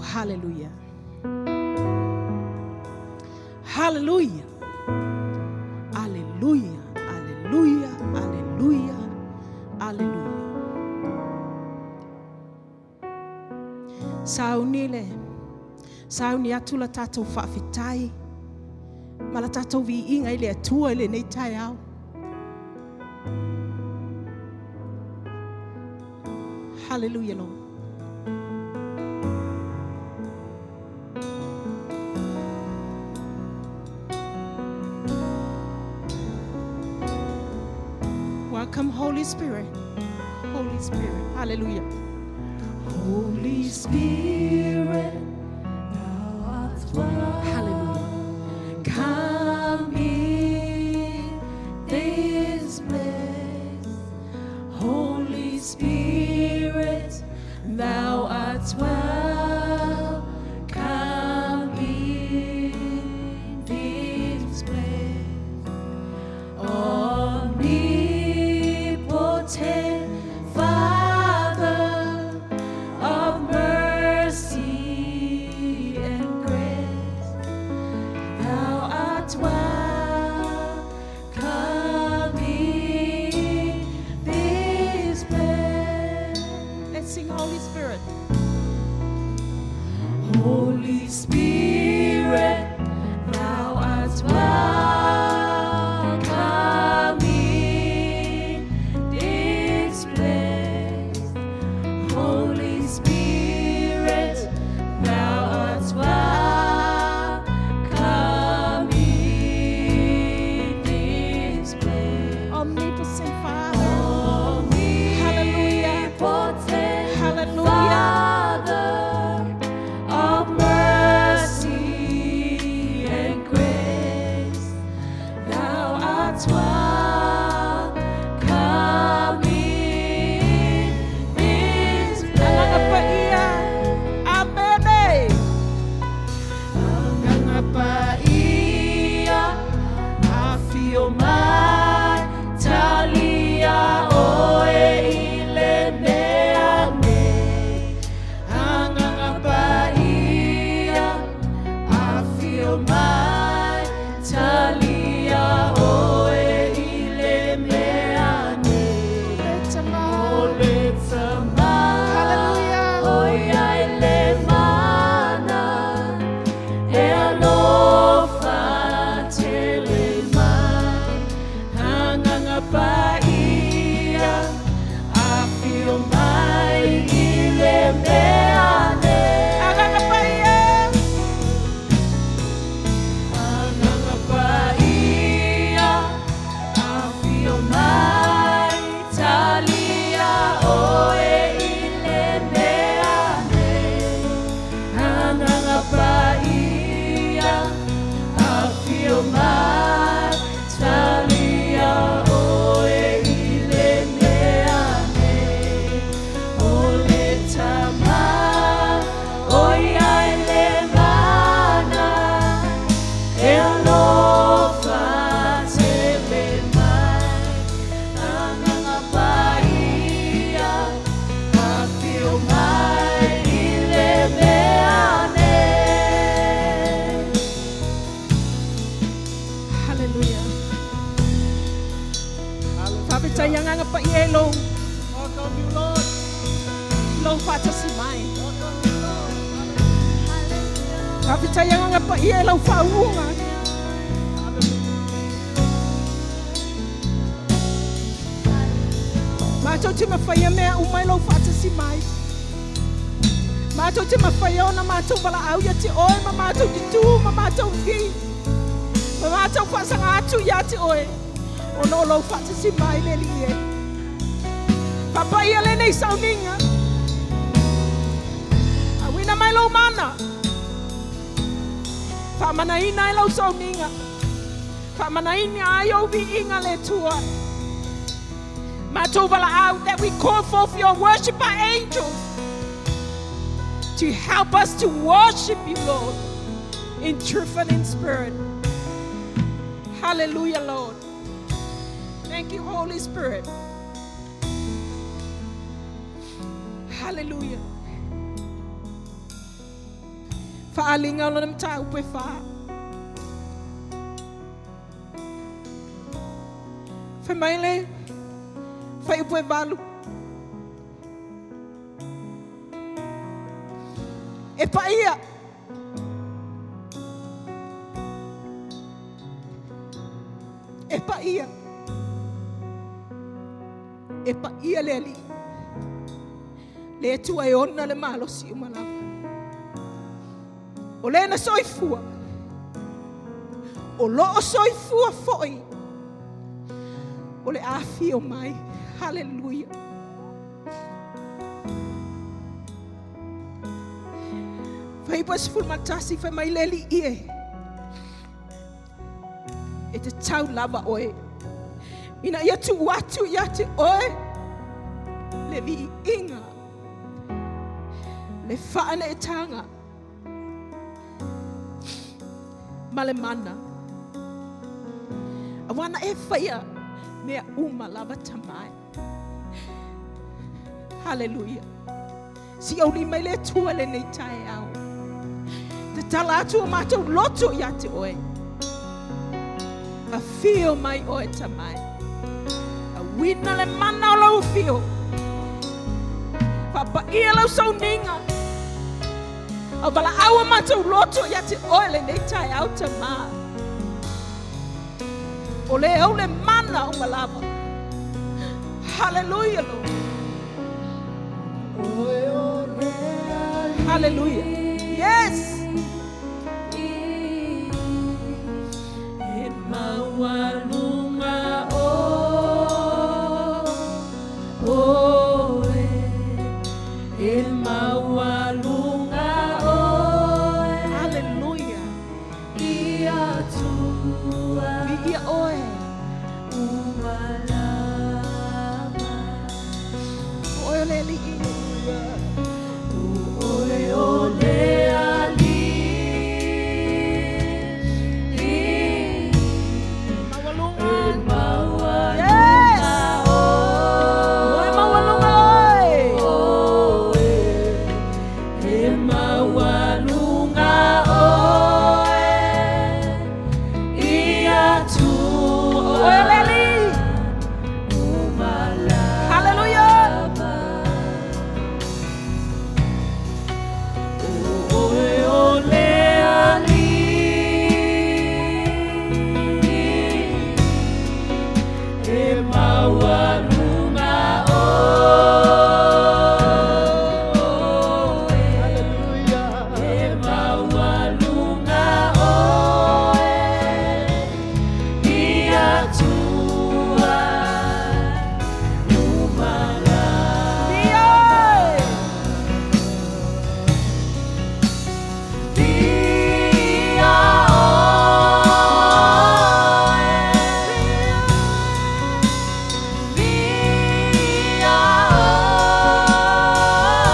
Hallelujah. Hallelujah. Aleluia. Aleluia. Aleluia. Aleluia. Sauni le sauni atu la tatou faafetai ma la tatou viiga i le Atua i lenei taeao. Hallelujah, Lord. Welcome, Holy Spirit. Holy Spirit. Hallelujah. Holy Spirit, thou art welcome. Hallelujah. Come in this place. Holy Spirit, thou art welcome in this place. Omnipotent Father of mercy and grace, thou art welcome in this place. Let's sing Holy Spirit. Holy Spirit, thou art welcome in this place. Holy Spirit, thou art welcome in this place. Omnipotent Father. Hallelujah. Omnipotent Hallelujah. Father of mercy and grace, thou art welcome in this Agaga Paia. place. Amen. Agaga Paia, afio mai, talia oe i le mea nei. Agaga Paia, afio mai, talia oe i le mea nei. O le tama, Hallelujah. o ia i le mana, e alofa tele mai. Agaga Paia, afio mai i le mea nei. Agaga Paia. Agaga Paia, afio mai, talia oe i le mea nei. Agaga Paia, afio mai, talia oe i le mea nei. O le tama, o ia i le mana, e alofa tele mai. Agaga Paia, afio mai i le mea nei. Hallelujah. Faafetai agaga paia i lou Welcome you, Lord. lou faatasi mai. Welcome you, Lord. Faafetai agaga paia i lau faauuga. Matou te mafaia mea uma i lou faatasi mai. Matou te mafaia ona matou valaau ia te oe ma matou tutū ma matou vi. Ma matou faasaga atu ia te oe. Ona o lou faatasi mai le Alii e. Faapaia lenei sauniga. Auina mai lou mana. Faamanaina ai lau sauniga. Faamanaina ai ou viiga le Atua. Matou valaau that we call forth your worshiper angels to help us to worship you, Lord, in truth and in spirit. Hallelujah, Lord. Thank you, Holy Spirit. Hallelujah. Faalinga o lona mataupu e fa. Fai mai le fuaiupu e 8. E paia. E paia. E paia le Alii. Le Atua e ona le malosi uma lava. O le na soifua. O loo soifua foi. O le afio mai. Hallelujah. Fai pa 11 fai mai le Alii e. E te tau lava oe. Ina ia tu atu ia te oe. Le viiga. Le whaane e tānga. Ma le mana. A wana e whaia mea uma lava tamai. Hallelujah. Si au li mai le tua le nei tae au. Te tala atu o mātou loto ia te oe. A whio mai oe tamai. A wina le mana o lau whio. Whapaia lau sauninga. A wala aua mātou loto ia te oe le nei tae au tamā. O le au le mana o malava. Hallelujah, Lord. Hallelujah. Yes. E maualunga o oe. E maualunga oe. Hallelujah. I Atua. Viia oe. Umalama. Oe o le Alii. Oe o le Alii. Maualunga. E maualunga Yes. oe. Oe maualunga oe. Oe. E maualunga oe. I Atua. Oe o le Alii. Umalama. Hallelujah. Oe o le Alii. E maualunga oe. Hallelujah. E maualunga oe. I Atua umalama. Viia oe. Via oe. Via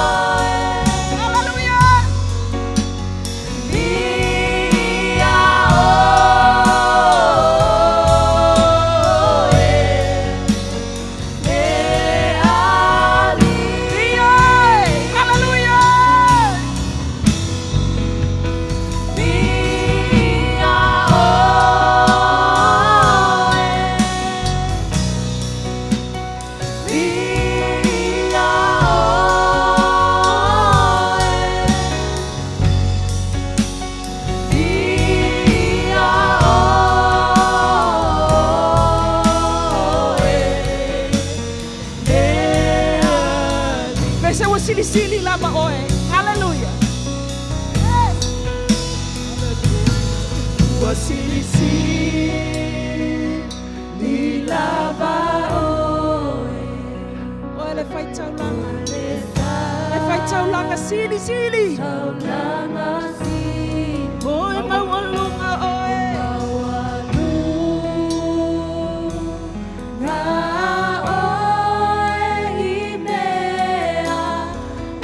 oe. Hallelujah. Via oe. Le Alii. Viia oe. Hallelujah. Via oe. Via oe. Via oe. Le Alii. Vese ua silisili lava oe. Hallelujah. Yes. Ua silisili lava oe. Oe le whaitaulanga. Le whaitaulanga silisili. Taulanga sili. Oe maualunga oe. Maualunga oe i mea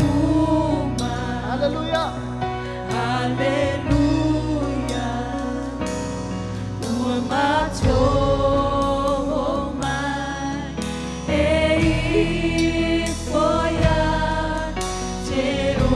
uma. Hallelujah. Hallelujah. Ua matoho mai e ifo ia te o.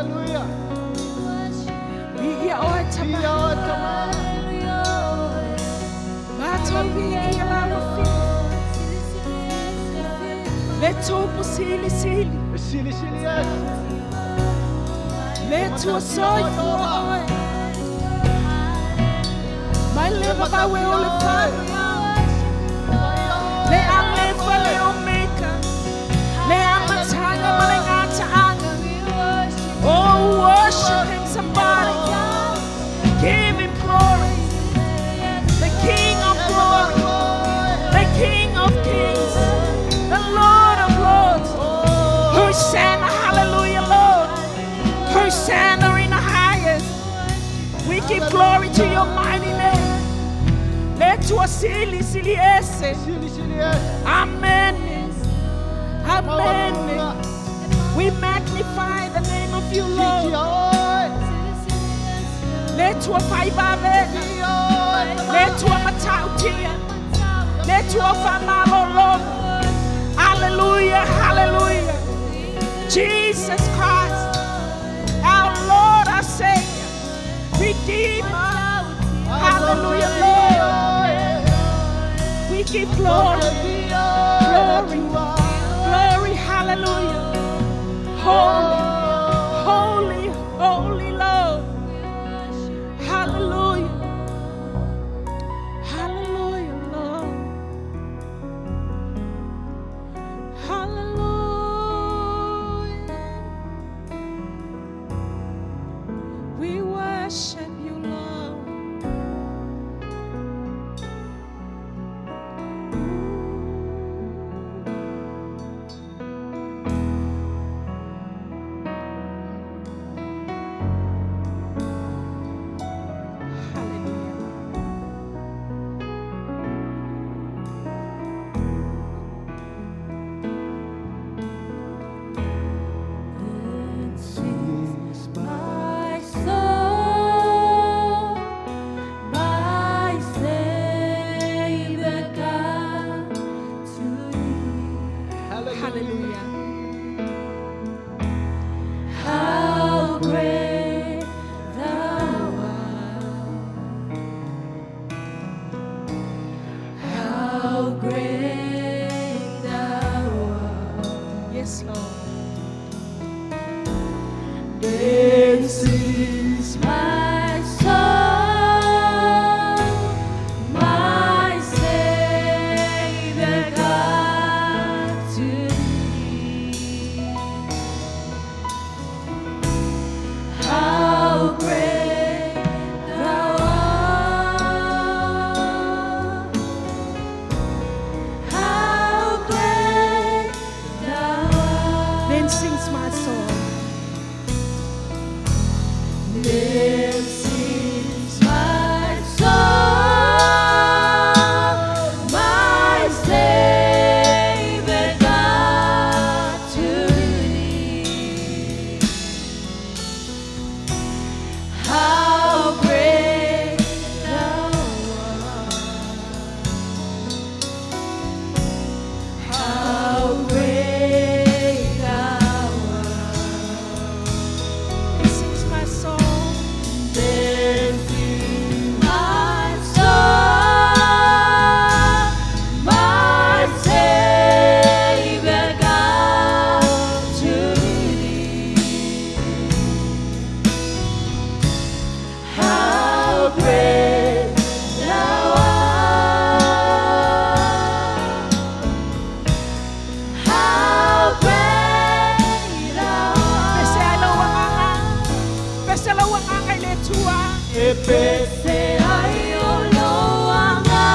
Hallelujah. Viia oe tama. Ia oe tama. Matou viia lau afioga. Le tupu silisili. E silisili ese. Le tua soifua oe. Mai le vavaue o le fanu. Le alefa le omega. Le amataga ma le gataaga. Oh, worship him, somebody. Give him glory. The King of glory. The King of kings. The Lord of lords. Hosanna, hallelujah, Lord. Hosanna in the highest. We give glory to your mighty name. Le tua silisili ese. Silisili ese. Amen. Amen. We magnify the name of you, Lord. Ia oe. Le tua faivavega. Ia oe tama. Le tua matautia. Le tua whamalologa. Hallelujah, hallelujah. Jesus Christ, our Lord, our Savior, Redeemer. Hallelujah, Lord. We give glory, glory, glory, hallelujah. Holy, holy, holy Lord. Hallelujah. Hallelujah, Lord. Hallelujah. We worship you, Lord. Hallelujah. My soul, my Savior God, to thee. Hallelujah. How great thou art! How great thou art! Yes, Lord. Then sings my soul, my Savior God, to thee. How great thou art! How great thou art! Then sings my soul. Then sings my soul, my Savior God, to thee. How great thou art! How great thou art! Then sings my soul. Then sings my soul, my Savior God, to thee. How great thou art! How great thou Pese art! ai lau agaga. Pese lau agaga i le Atua. Se ai o loanga,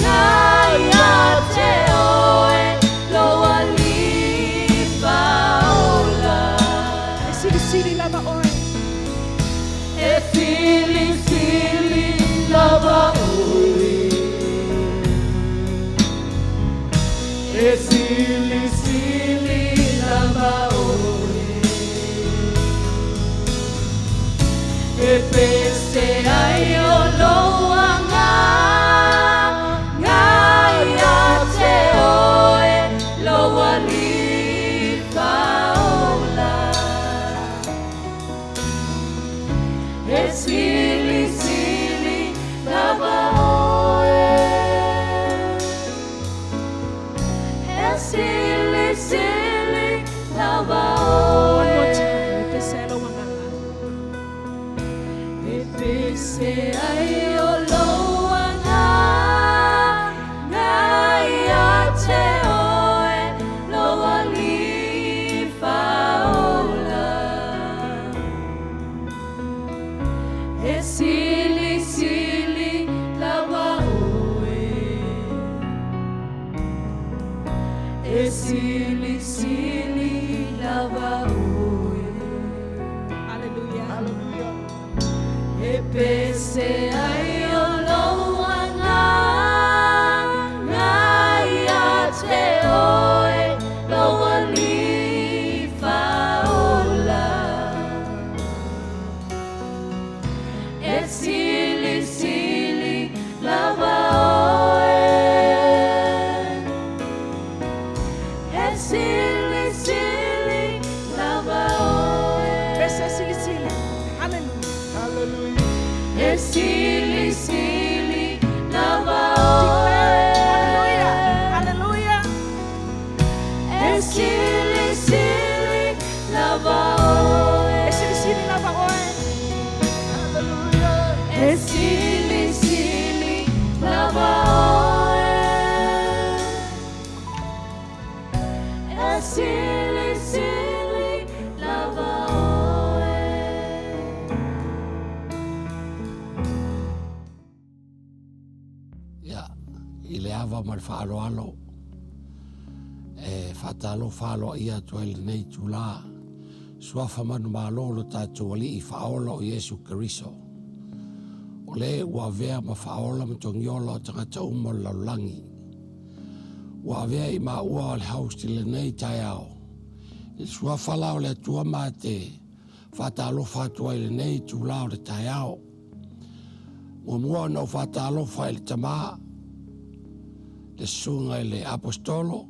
ngai a te oe, loa lifa ola. E silisili lava oe. E sili sili lava oe. E sili sili Lava oe. E Se ai o loanga, ngai a te oe, loa lifa ola. Pese ai o lou agaga ia te oe, lou Alii Faaola. E silisili lava oe. E silisili lava oe. Hallelujah. Hallelujah. E pese ai o lou agaga ia te oe, lou Alii Faaola. E silisili lava oe. E silisili lava oe. Pese silisili. Hallelujah. Hallelujah. E silisili lava Declare. oe. Hallelujah. Hallelujah. E silisili lava oe. E silisili lava oe. Hallelujah. E silisili lava oe. E silisili lava oe. Ia, i le ava ma le faaaloalo, e faatalofa aloaia atu ai i lenei itulā, suafa manumalo o lo tatou Alii Faaola o Iesu Keriso, o le ua avea ma Faaola ma Togiola o tagata uma o le lalolagi. Ua avea i maua o le host i lenei taeao, i le suafa la o le Atua ma te faatalofa atu ai i lenei itulā o le taeao. Muamua ona ou faatalofa i le Tamā, le Susuga i le Aposetolo,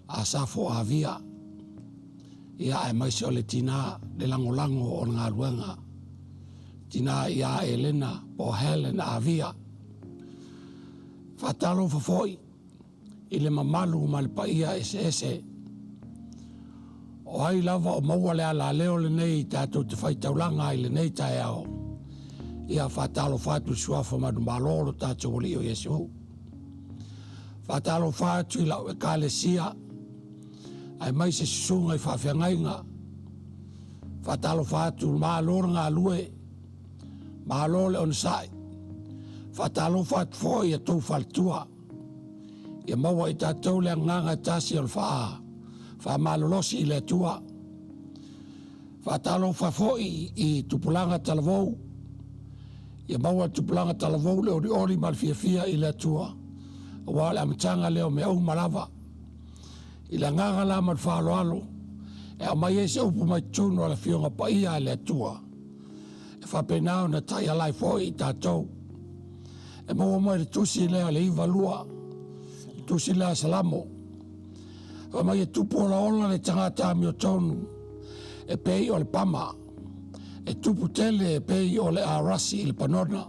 Asafo Avia, ia aemaise o le tinā, le lagolago o le galuega, tinā ia Elena po o Helen Avia. Faatalofa foi i le mamalu ma le paia eseese o ai lava o maua le alaleo lenei tatou te faitaulaga ai i lenei taeao. Ia faatalofa atu i le suafa manumalo o lo tatou Alii o Iesu. Faatalofa atu i lau Ekalesia, aemaise susuga i faafeagaiga. Faatalofa atu, malo le galue, malo le onosai. Faatalofa atu foi i a tou faletua. Ia maua i tatou le agaga e tasi o le faa faamalolosi i le Atua. Faatalofa foi i tupulaga talavou. Ia maua e le tupulaga talavou le olioli ma le fiafia i le Atua, aua o le amataga lea o mea uma lava. I le agaga la ma le faaaloalo e aumai ai se upu mai totonu o le Afioga Paia a le Atua, e faapena ona taiala ai foi i tatou. E maua mai le tusi lea o le 92, le tusi lea a Salamo. Fai mai e tupu olaola le tagata amiotonu e pei o le pama, e tupu tele e pei o le arasi i le panona.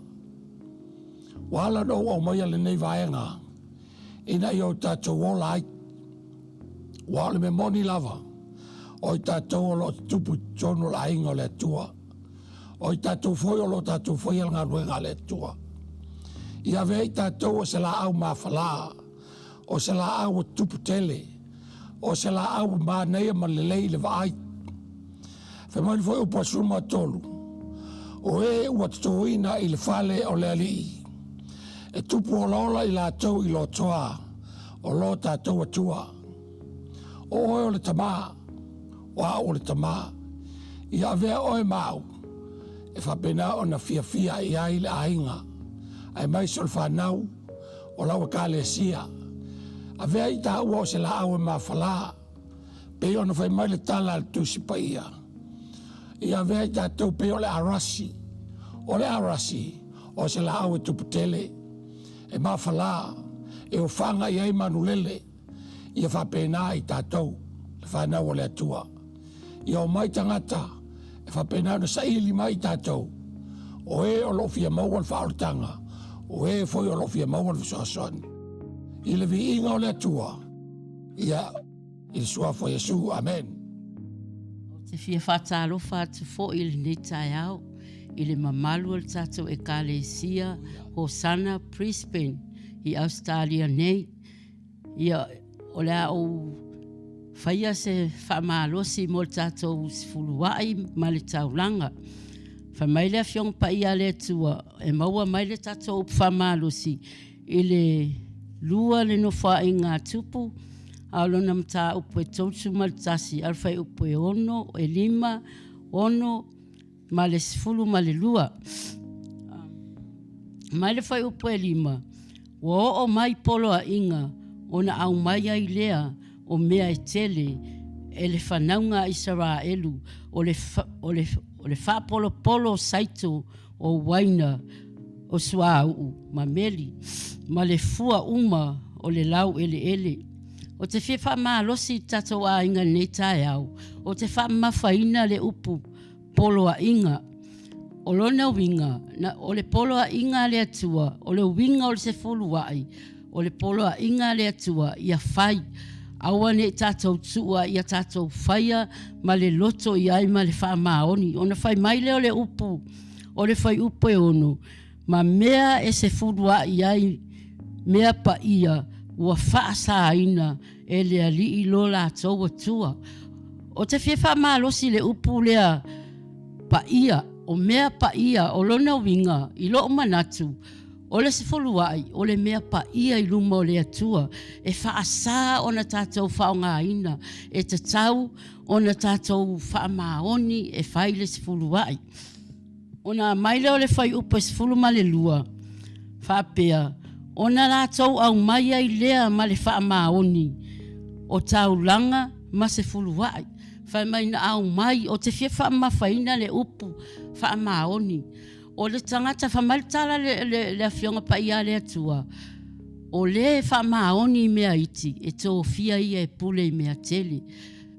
Ua ala ona ou aumaia lenei vaega ina ia o tatou ola ai. Ua o le mea moni lava, o i tatou o lo o tutupu i totonu o le aiga o le Atua. O i tatou foi o lo o tatou faia le galuega a le Atua. Ia avea i tatou o se laau mafalā, o se laau ua tutupu tele, o se laau ua manaia ma lelei i le vaai. Fai mai foi upu a 13, o e ua totoina i le fale o le Alii, e tupu olaola i latou i lotoa o lo tatou Atua. O oe o le tamā, o au o le tamā, ia avea oe ma au, e faapena ona fiafia i ai le aiga, aemaise o le fanau o lau Ekalesia. Avea i taua o se laau e mafalā, pei ona fai mai le tala a le Tusi Paia. Ia avea i tatou pei o le arasi. O le arasi, o se laau e tupu tele, e mafalā, e ofaga i ai manulele. Ia faapena i tatou, le fanau o le Atua. Ia omai tagata e faapena ona saili mai i tatou, o e o lo o fia maua le faaolataga, o e foi o lo o fia maua le fesoasoani. I le viiga o le Atua, ia i le suafa o Iesu. Amen. Ou te fia faatalofa atu foi i lenei taeao i le mamalu o le tatou Ekalesia Hosana Brisbane i Ausetalia nei. Ia, o le a ou faia se faamalosi mo le tatou sefuluai ma le taulaga. Fai mai le Afioga Paia a le Atua e maua mai le tatou upu faamalosi i le lua le Nofoaiga a Tupu, a o lona mataupu e 31 a o le fuaiupu e 6, e 5, 6 ma le 12. Mai le fuaiupu e 5, ua oo mai poloaiga ona aumai ai lea o mea e tele e le fanauga a Isaraelu o le, o le, o le faapolopolo o saito o uaina o suauu ma meli ma le fua uma o le laueleele. Ou te fia faamalosi i le tatou aiga i lenei taeao, ou te faamamafaina le upu poloaiga. O lona uiga, na, o le poloaiga a le Atua, o le uiga o le sefuluai, o le poloaiga a le Atua ia fai. Aua ne i tatou tuua, ia tatou faia ma le loto i ai ma le faamaoni. Ona fai mai lea o le upu, o le fuaiupu e 6, ma mea e sefuluai ai mea paia ua faasaina e le Alii lo latou Atua. Ou te fia faamalosi i le upu lea paia, o mea paia, o lona uiga i lou manatu, o le sefuluai o le mea paia i luma o le Atua e faasa ona tatou faaaogaina, e tatau ona tatou faamaoni e fai le sefuluai. Ona aumai lea o le fuaiupu e 12, faapea, Ona latou aumai ai lea ma le faamaoni o taulaga ma sefuluai. Fai mai na aumai, ou te fia faamamafaina le upu faamaoni. O le tagata, fai mai le tala le, le, le Afioga Paia a le Atua, o le e faamaoni i mea iti, e tofia ia e pule i mea tele.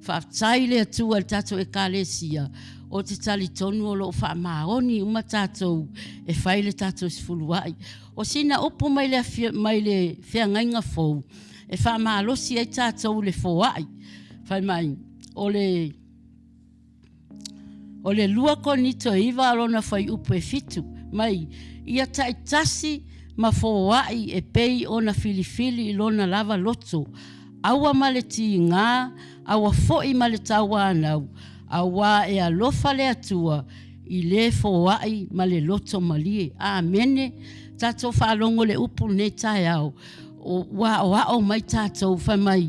Faafetai i le Atua i le tatou Ekalesia, ou te talitonu o lo o faamaoni uma tatou e fai le tatou sefuluai. O sina upu mai le, mai le feagaiga fou e faamalosi ai tatou i le foai. Fai mai, o le O le 2 Korinito 9 a lona fuaiupu e 7, mai, ia taitasi ma foai e pei ona filifili i lona lava loto, aua ma le tiga, aua foi ma le tauanau, auā e alofa le Atua i le foai ma le loto malie. Amene. Tatou faalogo i le upu i lenei taeao, ua aoao mai tatou, fai mai,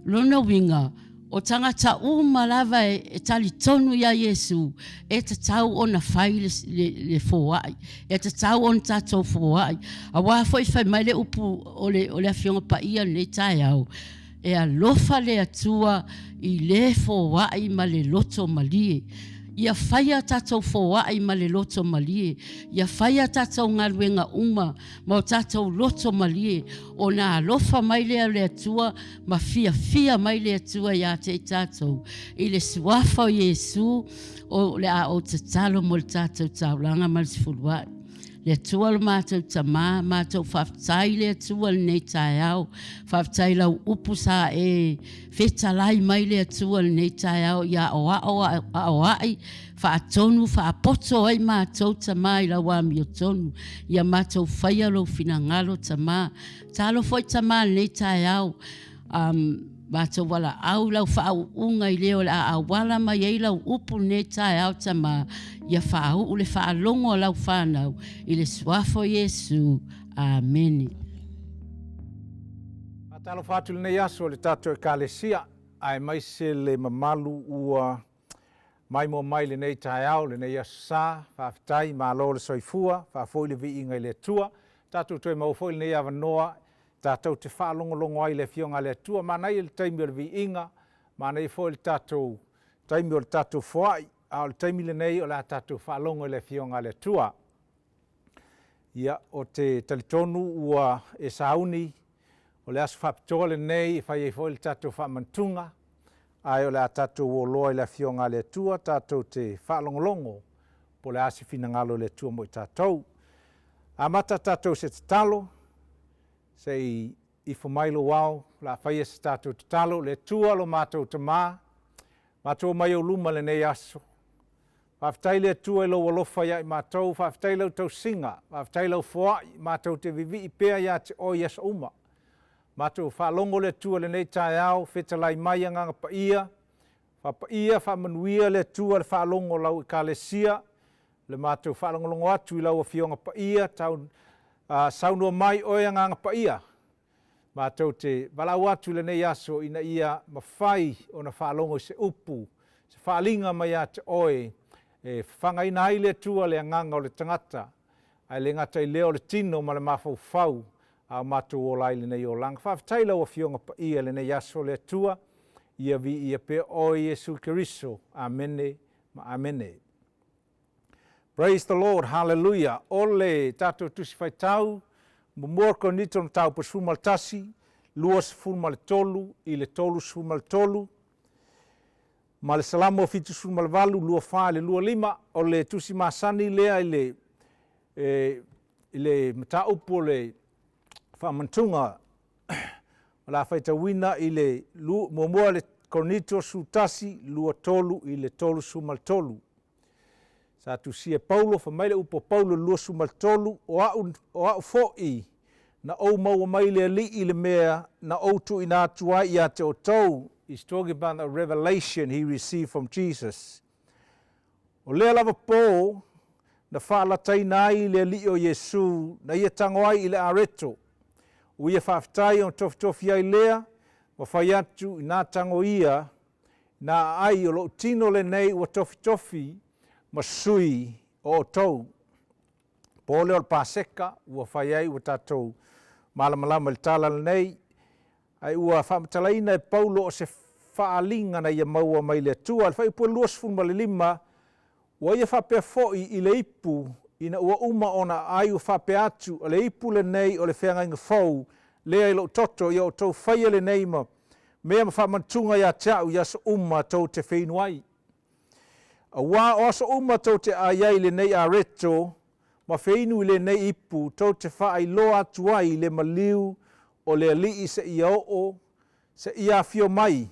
lona uiga, O tagata uma lava e talitonu ia Iesu, e tatau ona fai le, le, le foai. E tatau ona tatou foai. Aua foi fai mai le upu o le, o le Afioga Paia lenei taeao, e alofa le Atua i le foai ma le loto malie. Ia faia tatou foai ma le loto malie. Ia faia tatou galuega uma ma o tatou loto malie, ona alofa mai lea o le Atua ma fiafia mai le Atua ia te i tatou i le suafa o Iesu o le a ou tatalo mo le tatou taulaga ma le sefuluai. Le Atua lo matou Tamā, matou faafetai le Atua lenei taeao. Faafetai lau upu sa e fetalai mai le Atua lenei taeao ia aoao aoai faatonu faapoto ai matou Tamā i lau amiotonu. Ia matou faia lou finagalo Tamā. Talo foi Tamā i lenei taeao, matou valaau i lau faauuga i le o le a auala mai ai lau upu i lenei taeao Tamā, ia faauu le faalogo a lau fanau i le suafa o Iesu. Amene. Faatalofa atu i lenei aso i le tatou Ekalesia, aemaise le mamalu ua maimoa mai lenei taeao, lenei aso sa, faafetai, malo le soifua, faafoi le viiga i le Atua. Tatou toe maua foi lenei avanoa tatou te faalogologo ai i le Afioga a le Atua. Manaia le taimi o le viiga, manaia foi le tatou taimi o le tatou foai, a o le taimi lenei o le a tatou faalogo i le Afioga a le Atua. Ia, ou te talitonu ua e sauni, o le aso faapitoa lenei e fai ai foi le tatou faamantuga, ae o le a tatou o loa i le Afioga a le Atua tatou te faalogologo po o le a se finagalo o le Atua mo i tatou. Amata tatou i se tatalo, se i ifo mai lou ao, o le a faia se tatou tatalo. Le Atua lo matou Tama, matou omai i ou luma i lenei aso, Faafetai le Atua i lou alofa ia i matou, faafetai lau tausiga, faafetai lau foai, matou te vivii pea ia te oe i aso uma. Matou faalogo le Atua i lenei taeao, fetalai mai Agaga Paia, faapaia faamanuia le Atua le faalogo a lau Ekalesia, le matou faalogologo atu i lau Afioga Paia, tau, saunoa mai oe Agaga Paia, matou te valaau atu i lenei aso ina ia mafai ona faalogo i se upu, se faaaliga mai ia te oe, e fafagaina ai le Atua le agaga o le tagata, ae le gata i lea o le tino ma le mafaufau a o matou ola ai i lenei olaga. Faafetai i lau Afioga Paia i lenei aso le Atua, ia viia pea oe Iesu Keriso. Amene ma amene. Praise the Lord, hallelujah. O le tatou Tusi Faitau, muamua o Korinito mataupu 11, 23 i le 33, ma le Salamo 78, 24 i le 25, o le tusi masani lea i le, e, i le mataupu o le faamantuga o le a faitauina i le muamua le Korinito 11, 23 i le 33. Sa tusia e Paulo, fai mai le upu a Paulo i le 23, o au, o au foi na ou maua mai le Alii le mea na ou tuuina atu ai ia te outou. He's talking about the revelation he received from Jesus. O lea lava po na faalataina ai le Alii o Iesu, na ia tago ai i le areto. Ua ia faafetai ona tofitofi ai lea, ma fai atu i nā tago ia, na aai o lou tino lenei ua tofitofi ma sui o outou. Po lea o le Paseka ua fai ai ua tatou malamalama i le tala lenei, ai ua faamatalaina e Paulo o se faaaliga na ia maua mai le Atua. Le fuaiupu 25, ua ia faapea foi i le ipu ina ua uma ona aai ua faapea atu, o le ipu lenei o le feagaiga fou lea i lou toto, ia outou faia lenei ma mea ma faamanatuga ia te au i aso uma tou te feinu ai. Auā o aso uma tou te aai ai i lenei areto ma feinu i lenei ipu, tou te faailoa atu ai le maliu o le Alii seia oo, seia afio mai.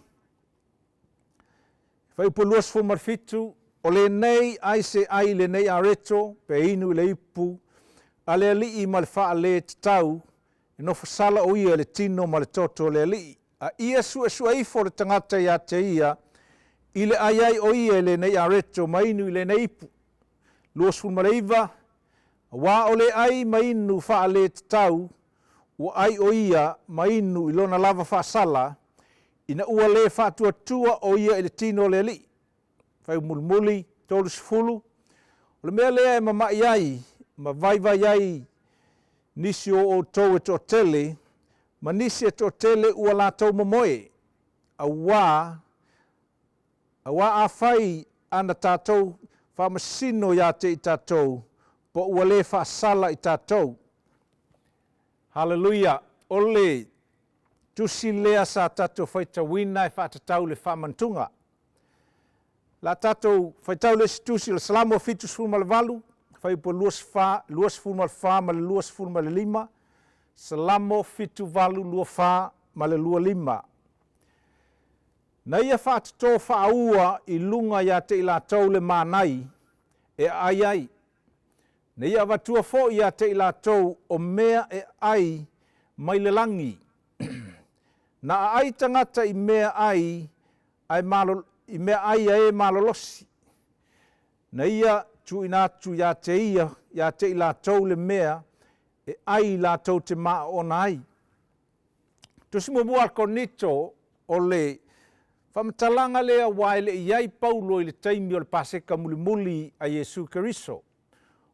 Fuaiupu 27, o lenei ai se ai i lenei areto, pe inu i le ipu, a le Alii ma le faale tatau, e nofo sala o ia i le tino ma le toto o le Alii. A ia suesue ifo le tagata ia te ia, i le ai ai o ia i lenei areto ma inu i lenei ipu. 29, auā o le ai ma inu faale tatau, ua ai o ia ma inu i lona lava faasala, ina ua le faatuatua o ia i le tino o le Alii. Fai mulimuli 30, o le mea lea e mamai ai ma vaivai ai nisi o outou e toatele, ma nisi e toatele ua latou momoe, auā, auā afai ana tatou faamasino ia te i tatou, po ua le faasala i tatou. Haleluia! O le tusi lea sa tatou faitauina e faatatau i le faamanatuga. La tatou faitau le isi tusi o le Salamo 78, fuaiupu 24, 24 ma le 25, Salamo 78, 24 ma le 25. Na ia faatotō faaua i luga ia te i latou le manai e aai ai. Na ia avatua foi ia te i latou o mea e aai mai le lagi. Na aai tagata i mea ai, ae malo, i mea ai a e malolosi. Na ia tuuina atu ia te ia, ia te i latou le mea e ai latou te maaona ai. Tusi muamua a Korinito, o le faamatalaga lea ua e le i ai Paulo i le taimi o le Paseka mulimuli a Iesu Keriso.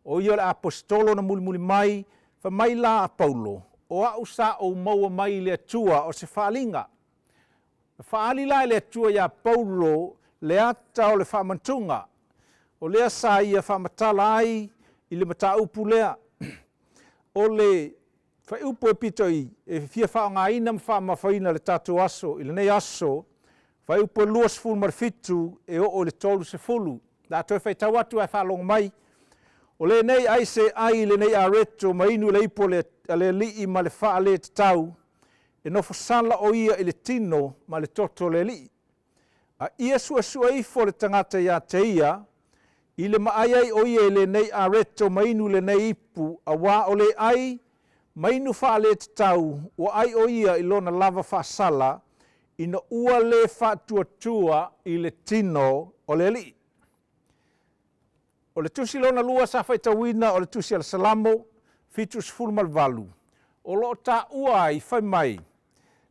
O ia o le aposetolo na mulimuli mai, fai mai la a Paulo, o au sa ou maua mai i le Atua o se faaaliga. Na faaali la e le Atua iā Paulo le ata o le faamantuga, o lea sa ia faamatala ai i le mataupu lea. O le fuaiupu e pito i e fia faaaogaina ma faamamafaina i le tatou aso i lenei aso, fuaiupu e 27 e oo i le 30. O le a toe faitau atu ae faalogo mai. O lenei ai se ai i lenei areto ma inu i le ipu a le Alii ma le faaletatau, e nofo sala o ia i le tino ma le toto o le Alii. A ia suesue ifo le tagata ia te ia, I le ma ai ai o ia i lenei areto ma inu i lenei ipu, auā o le ai ma inu faaletatau, ua ai o ia i lona lava faasala, ina ua le faatuatua i le tino o le Alii. O le tusi lona lua sa faitauina o le tusi a le Salamo 78, o lo o taua ai fai mai,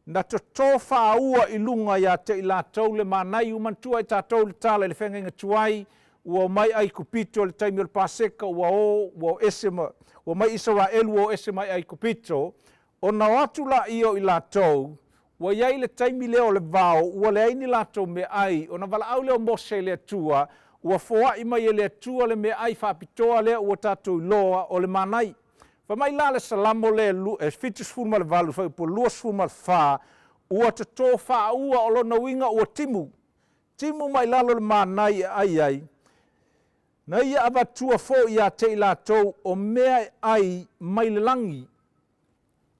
na totō fāua i luga iā te i latou le manai. Ua manatua e tatou le tala i le feagaiga tuai, ua omai Aikupito i le taimi o le Paseka, ua o ua o ese ma, ua omai Isaraelu ua o ese mai Aikupito, ona o atu laia o i latou, ua i ai le taimi lea o le vao, ua leai ni latou meaai, ona valaau lea o Mose i le Atua, ua foai mai e le Atua le meaai faapitoa lea ua tatou iloa o le manai. Fai mai la le Salamo lea 78 fuaiupu 24, ua totō fāua, o lona uiga ua timu, timu mai lalo le manai e ai ai, na ia avatua foi iā te i latou o mea e ai mai le lagi.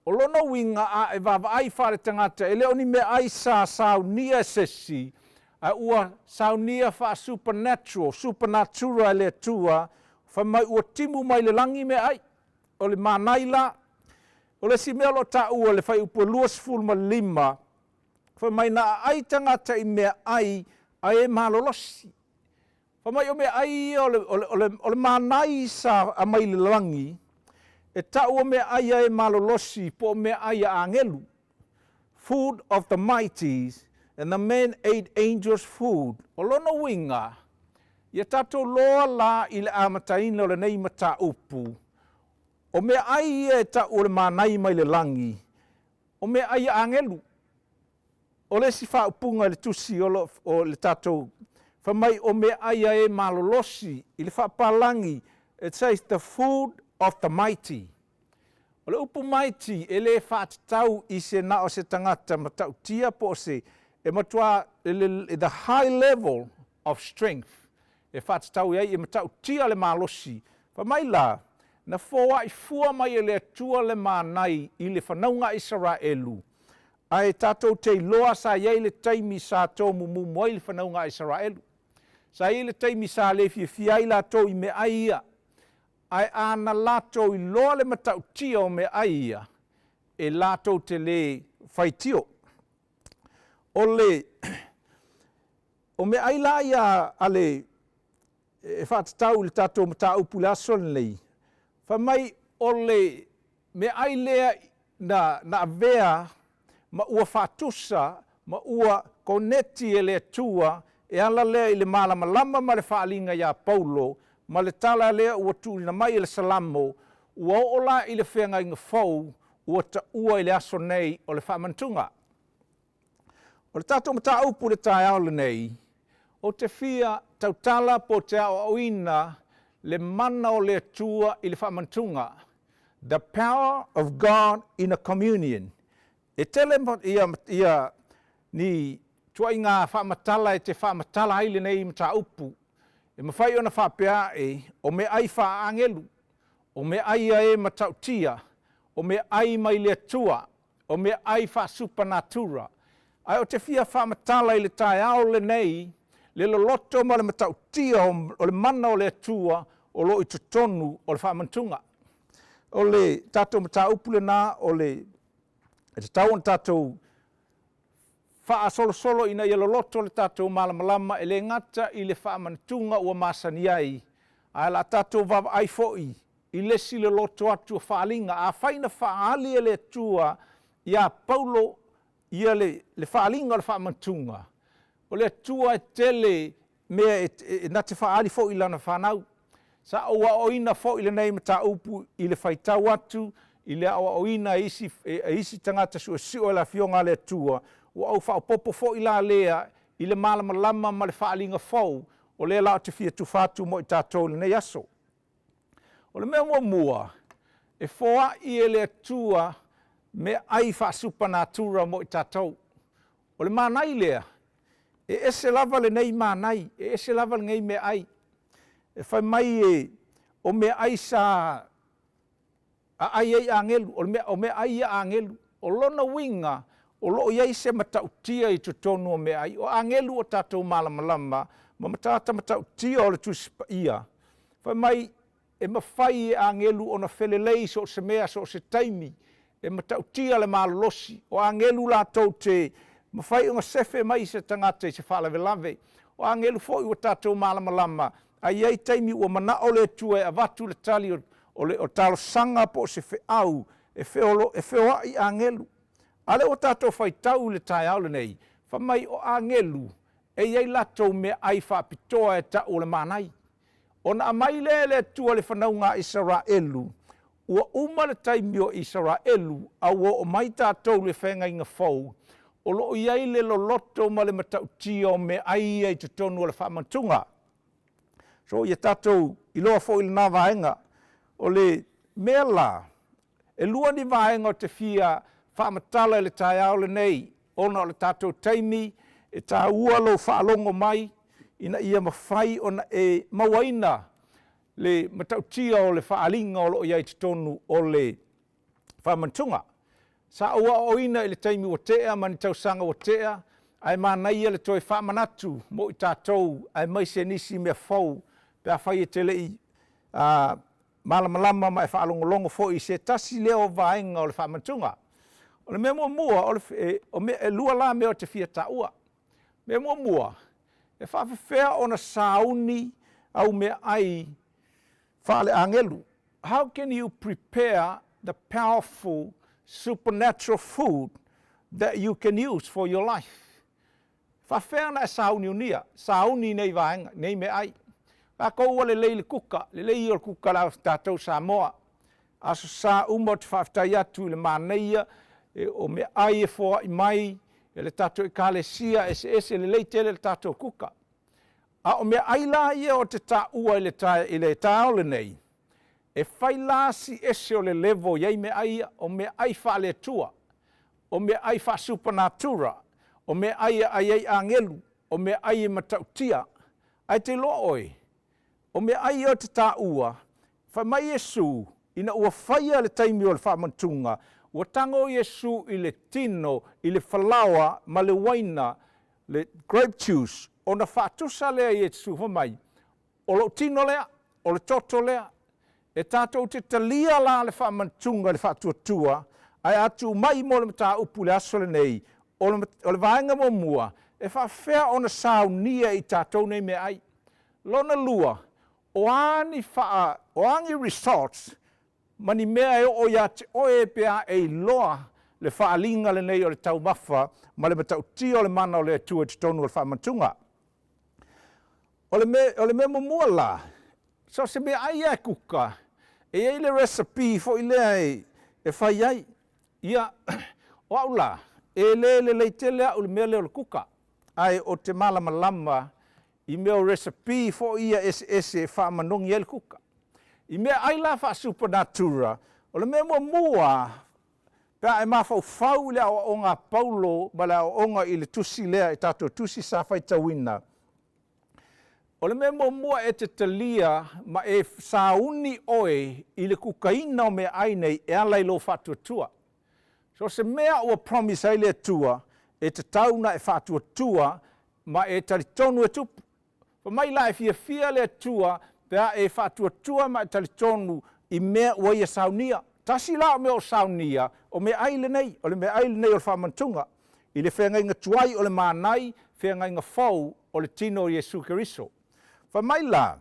O lona uiga a e vaavaai faaletagata, e le o ni meaai sa saunia e sesi, ae ua saunia faa-supernatural, supernatura e le Atua, fai mai ua timu mai le lagi meaai. O le manai la. O le isi mea o lo o taua i le fuaiupu e 25, fai mai na aai tagata i meaai a e malolosi. Fai mai o meaai ia o le, o le, o le, o le manai sa aumai i le lagi, e tau o meaai a e malolosi po o meaai a agelu. Food of the mighties, and the men ate angels food. O lona uiga, ia tatou loa la i le amataina o lenei mataupu, o meaai ia e tau o le manai mai le lagi, o meaai a agelu. O le isi faaupuga i le tusi o lo o le tatou, fai mai o meaai a e malolosi i le faapalagi, it says the food of the mighty. O le upu mighty e le faatatau i se na o se tagata matautia po o se, e matua the high level of strength e faatatau i ai, e matautia le malosi. Fai mai la, na foai fua mai e le Atua le manai i le fanauga a Isaraelu, ae tatou te iloa sa i ai le taimi sa tomumumu ai le fanauga a Isaraelu. Sa i ai le taimi sa le fiafia ai latou i meaai ia, ae a na latou iloa le matautia o meaai ia, e latou te le faitio. O le o meaai la ia a le e faatatau i le tatou mataupu i le aso lenei, fai mai o le meaai lea na na avea ma ua faatusa ma ua koneti e le Atua e ala lea i le malamalama ma le faaaliga iā Paulo ma le tala lea ua tuuina mai e le Salamo, ua oo la i le feagaiga fou ua taua i le aso nei o le faamanatuga. O le tatou mataupu i le taeao lenei, ou te fia tautala po o te aoaoina le mana o le Atua i le faamanatuga, the power of God in a communion. E tele ia, ia ni tuaiga faamatala e te faamatala ai lenei mataupu. E mafai ona faapea ae, o meaai faaagelu, o meaai ia e matautia, o meaai mai le Atua, o meaai faasupenatura. Ae ou te fia faamatala i le taeao lenei le loloto ma le matautia o le mana o le Atua o lo o i totonu o le faamanatuga. O le tatou mataupu lena o le e tatau ona tatou faasolosolo ina ia loloto le tatou malamalama, e le gata i le faamanatuga ua masani ai, ae o le a tatou vaavaai foi i le isi loloto atu o faaaliga. Afai na faaali e le Atua ia Paulo ia le, le faaaliga o le faamanatuga, o le Atua e tele mea e, e, na te faaali foi i lana fanau. Sa ou aoaoina foi lenei mataupu i le faitau atu i le aoaoina e isi, e isi tagata suesue o le Afioga a le Atua, ua ou faaopoopo foi la lea i le malamalama ma le faaaliga fou, o lea la ou te fia tufa atu mo i tatou i lenei aso. O le mea muamua, e foai e le Atua meaai faasupenatura mo i tatou. O le manai lea, e ese lava lenei manai, e ese lava lenei meaai. E fai mai e, o meaai sa aai ai agelu, o le mea, o meaai ia agelu. O lona uiga, o lo o i ai se matautia i totonu o meaai. O agelu o tatou malamalama, ma matata matautia o le Tusi Paia, fai mai e mafai e agelu ona felelei so o se mea so o se taimi, e matautia le malolosi, o agelu latou te mafai ona sefe mai se tagata i se faalavelave, o agelu foi ua tatou malamalama, a i ai taimi ua manao le Atua e avatu le tali o le talosaga po o se feau, e feoai agelu. A lea ua tatou faitau i le taeao lenei, fai mai o agelu e i ai latou meaai faapitoa e tau o le manai. Ona aumai lea e le Atua le fanauga a Isaraelu, ua uma le taimi o Isaraelu, a ua oo mai tatou i le feagaiga fou, o lo o i ai le loloto ma le matautia o meaai ia i totonu o le faamanatuga. So ia tatou iloa foi lena vaega. O le mea la, e lua ni vaega ou te fia faamatala i le taeao lenei, ona o le tatou taimi e taua lou faalogo mai ina ia mafai ona e mauaina le matautia o le faaaliga o lo o i ai i totonu o le faamanatuga. Sa ou aoaoina i le taimi ua tea ma ni tausaga ua tea, ae manaia le toe faamanatu mo i tatou aemaise nisi mea fou pe afai e te le i malamalama ma e faalogologo foi i se tasi lea o vaega o le faamanatuga. O le mea muamua, e lua la mea ou te fia taua. O le mea muamua, e faapefea ona sauni au meaai faale-agelu? How can you prepare the powerful supernatural food that you can use for your life? Faafefea ona e sauniunia, sauni nei vaega, nei meaai? Tatou ua lelei le kuka, lelei o le kuka la tatou Samoa. Aso Sa uma ou te faafetai atu i le manaia o meaai e foai mai e le tatou Ekalesia eseese, lelei tele le tatou kuka. A o meaai la ia ou te taua i le taeao lenei, e fai la si ese o le level i ai meaai ia, o meaai faale-Atua, o meaai faa-supernatural, o meaai e ai ai agelu, o meaai e matautia. Ae te iloa oe, o meaai ia ou te taua, fai mai Iesu, ina ua faia le taimi o le faamanatuga, ua tago Iesu i le tino, i le falaoa ma le uaina, le grape juice, ona faatusa lea Iesu, fai mai, o lou tino lea, o le toto lea. E tatou te talia la le faamanatuga i le faatuatua, ae a tuu mai mo le mataupu i le aso lenei, o le vaega muamua, e faafefea ona saunia i tatou nei meaai. Lona lua, o a ni results ma ni mea e oo ia te oe pe a e iloa le faaaliga lenei o le taumafa ma le matautia o le mana o le Atua i totonu o le faamanatuga. O le mea muamua la, so se meaai ia e kuka, e i ai le recipe foi lea e fai ai. Ia, o au la, e le lelei tele au i le mea lea o le kuka, ae o te malamalama i mea o recipe foi ia eseese e faamanogi ai le kuka. I meaai la faa-supernatural, o le mea muamua, pe a e mafaufau i le aoaoga a Paulo ma le aoaoga i le tusi lea i tatou tusi sa faitauina, o le mea muamua e te talia ma e sauni oe i le kukaina o meaai nei e ala i lou faatuatua. So se mea ua promise ai le Atua, e tatau ona e faatuatua ma e talitonu e tupu. Fai mai la e fiafia le Atua pe a e faatuatua ma e talitonu i mea ua ia saunia. Tasi la o mea o saunia, o meaai lenei, o le meaai lenei o le faamanatuga, i le feagaiga tuai o le manai, feagaiga fou o le tino o Iesu Keriso. Fai mai la,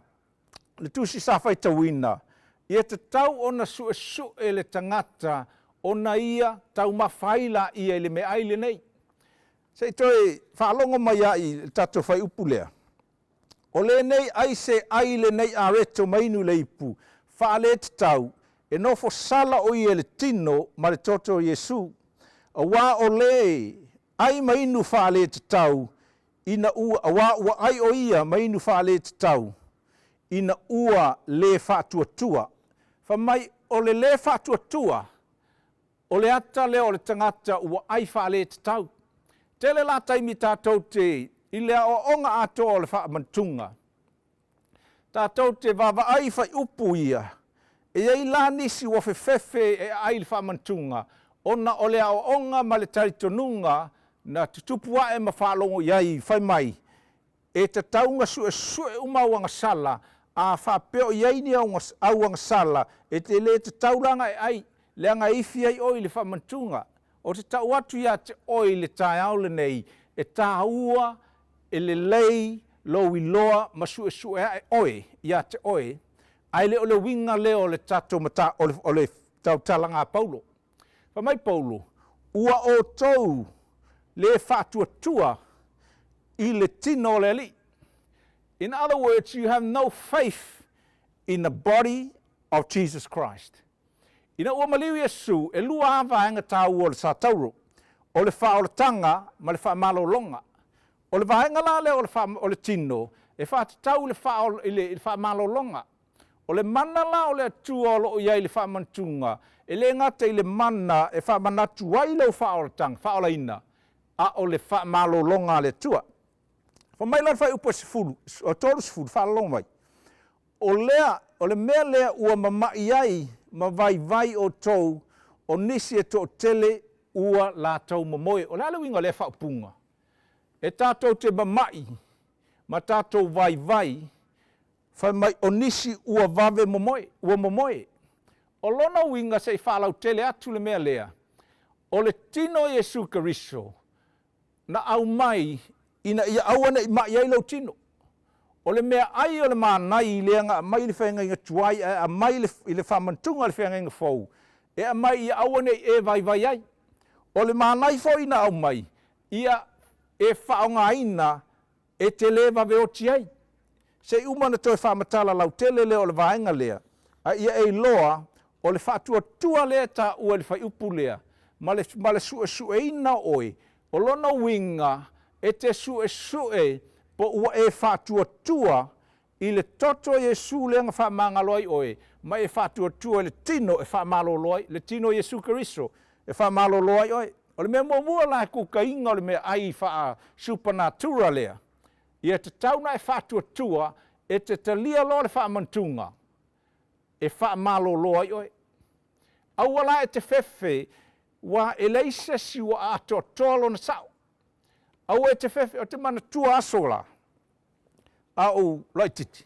le tusi sa faitauina, ia tatau ona suesue le tagata ona ia taumafa ai laia i le meaai lenei. Se i toe faalogo mai ai i le tatou fuaiupu lea. O lenei ai se ai lenei areto ma inu le ipu, faaletatau, e nofo sala o ia i le tino ma le toto o Iesu. Auā o le ai ma inu faaletatau, ina ua, auā ua ai o ia ma inu faaletatau, ina ua le faatuatua. Fai mai, o le le faatuatua, o le ata lea o le tagata ua ai faaletatau. Tele la taimi tatou te, i le aoaoga atoa o le faamanatuga, tatou te vaavaai i fuaiupu ia, e i ai la nisi ua fefefe e aai i le faamanatuga, ona o le aoaoga ma le talitonuga na tutupu ae ma faalogo i ai, fai mai, E tatau ona suesue uma au agasala, a faapea o i ai ni au agasala, e te le tatau la ona e ai, leaga e ifi ai oe i le faamanatuga. Ou te tau atu ia te oe i le taeao lenei, e taua, e lelei lou iloa ma suesue ae oe ia te oe, ae le o le uiga lea o le tatou mata, o le tautalaga a Paulo. Fai mai Paulo, ua outou le faatuatua i le tino o le Alii. In other words, you have no faith in the body of Jesus Christ. Ina ua maliu Iesu, e lua lava vaega taua o le satauro, o le faaolataga ma le faamalologa. O le vaega la lea o le tino, e faatatau i le faamalologa. O le mana la o le Atua o lo o i ai i le faamanatuga, e le gata i le mana e faamanatu ai lou faaolataga, faaolaina, a o le faamalologa a le Atua. Fai mai la le fuaiupu e 10, 30, faalologo mai, O lea, o le mea lea ua mama'i ai ma vaivai outou, o nisi e toatele ua latou momoe. O le a le uiga o lea faaupuga? E tatou te mama'i ma tatou vaivai, fai mai o nisi ua vave momoe, ua momoe. O lona uiga se i faalautele atu le mea lea, o le tino o Iesu Keriso na aumai ina ia aua ne i ma'i ai lou tino. O le meaai o le manai lea na aumai i le feagaiga tuai ae aumai i le faamanatuga o le feagaiga fou, e aumai ia aua ne i e vaivai ai. O le manai foi na aumai, ia e faaaogaina e te le vave oti ai. Se i uma ona toe faamatala lautele lea o le vaega lea, a ia e iloa o le faatuatua lea e taua i le fuaiupu lea, ma le, ma le suesueina o oe, o lona uiga e te suesue po ua e faatuatua i le toto o Iesu lea na faamagalo ai oe, ma e faatuatua i le tino e faamalolo ai, le tino o Iesu Keriso e faamalolo ai oe. O le mea muamua la e kukaina o le meaai faa-supernatural lea, ia tatau ona e faatuatua e te talia loa le faamanatuga e faamalolo ai oe. Aua la e te fefe, ua e leai se isi ua atoatoa lona sao. Aua e te fefe, ou te manatua aso la, a ou laitiiti.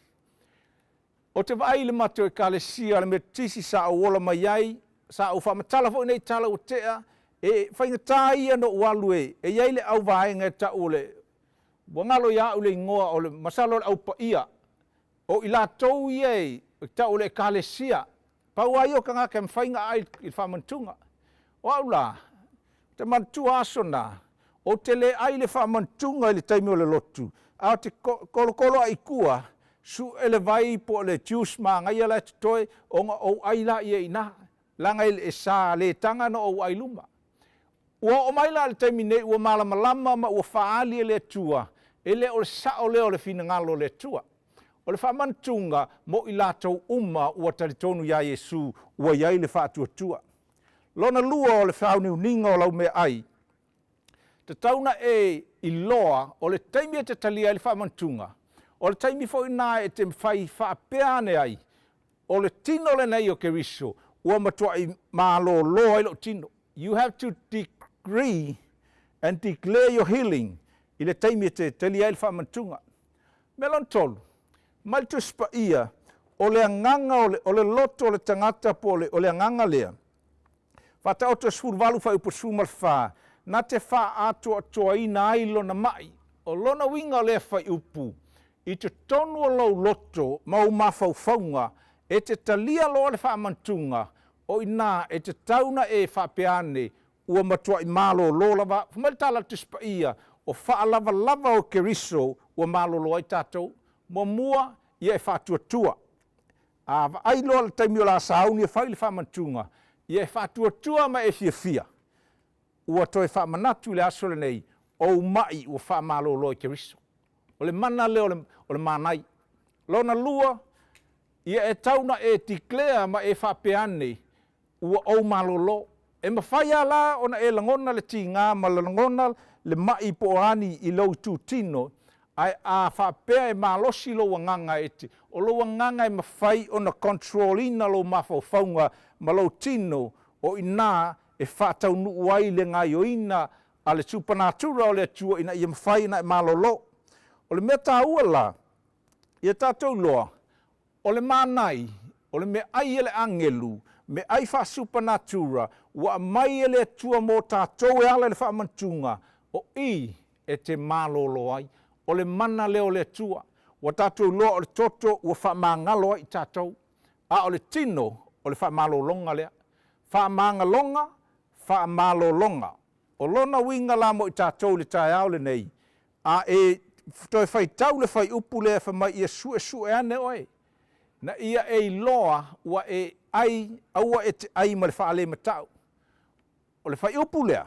Ou te vaai i le matou Ekalesia o le Metotisi sa ou ola mai ai, sa ou faamatala foi nei tala ua tea, e faigata ia ona ou alu e e i ai le auvaega e tau o le, ua galo ia au le igoa o le, masalo o le Au Paia, o i latou ia e tau o le Ekalesia, pau lava ia o tagata e mafai ona aai i le faamanatuga. O au la, ou te manatua aso na, ou te le ai i le faamanatuga i le taimi o le lotu, ae ou te tolotolo lava i tua, sue le vai po o le juice manaia la e totoe, ona ou ai laia i ina, leaga e sa le taga ona ou aai i luma. Ua oo mai la i le taimi nei ua malamalama ma ua faaali e le Atua, e le o le sao lea o le finagalo o le Atua. O le faamanatuga mo i latou uma ua talitonu ia Iesu ua i ai le faatuatua. Lona lua o le fauniuniga o lau meaai, tatau ona e iloa o le taimi e te talia ai le faamanatuga, o le taimi foi lena e te fai faapea ane ai, o le tino lenei o Keriso ua matuai malolo ai lou tino. You have to decree and declare your healing i le taimi e te talia ai le faamanatuga. Mea lona tolu, mai le Tusi Paia, o le agaga o le, o le loto o le tagata po o le, o le agaga lea. Faataoto 18 fuaiupu 14, na te faaatoatoaina ai lona mai. O lona uiga o lea fuaiupu, i totonu o lou loto ma ou mafaufauga, e te talia loa le faamanatuga, o i ina e tatau ona e faapea ane, Ua matuai malolo lava. Fai mai le tala a le Tusi Paia, o faalavalava o Keriso ua malolo ai tatou. Muamua, ia e faatuatua. A vaai loa le taimi o le a sauni e fai le faamanatuga, ia e faatuatua ma e fiafia, ua toe faamanatu i le aso lenei, ou mai ua faamalolo e Keriso. O le mana lea o le manai. Lona lua, ia e tau na e declare ma e faapea ane, ua ou malolo. E mafai lava la ona e lagona le tiga ma lagona le ma'i po o a ni i lou itutino, ae a faapea e malosi lou agaga e te, o lou agaga e mafai ona control ina lou mafaufauga ma lou tino, o i ina e faataunuu ai le gaioiga a le supernatural o le Atua ina ia mafai ona e malolo. O le mea taua la, ia tatou iloa, o le manai, o le meaai a le agelu, meaai faasupanatura, ua aumai e le Atua mo tatou e ala i le faamanatuga, o i e te malolo ai. O le mana lea o le Atua. Ua tatou iloa o le toto ua faamagalo ai i tatou, a o le tino o le faamalologa lea. Faamagaloga, faamalologa. O lona uiga la mo i tatou i le taeao lenei, a e toe faitau le fuaiupu lea fai mai ia suesue ane oe, na ia e iloa ua e ai, aua e te ai ma le faalematau. O le fuaiupu lea,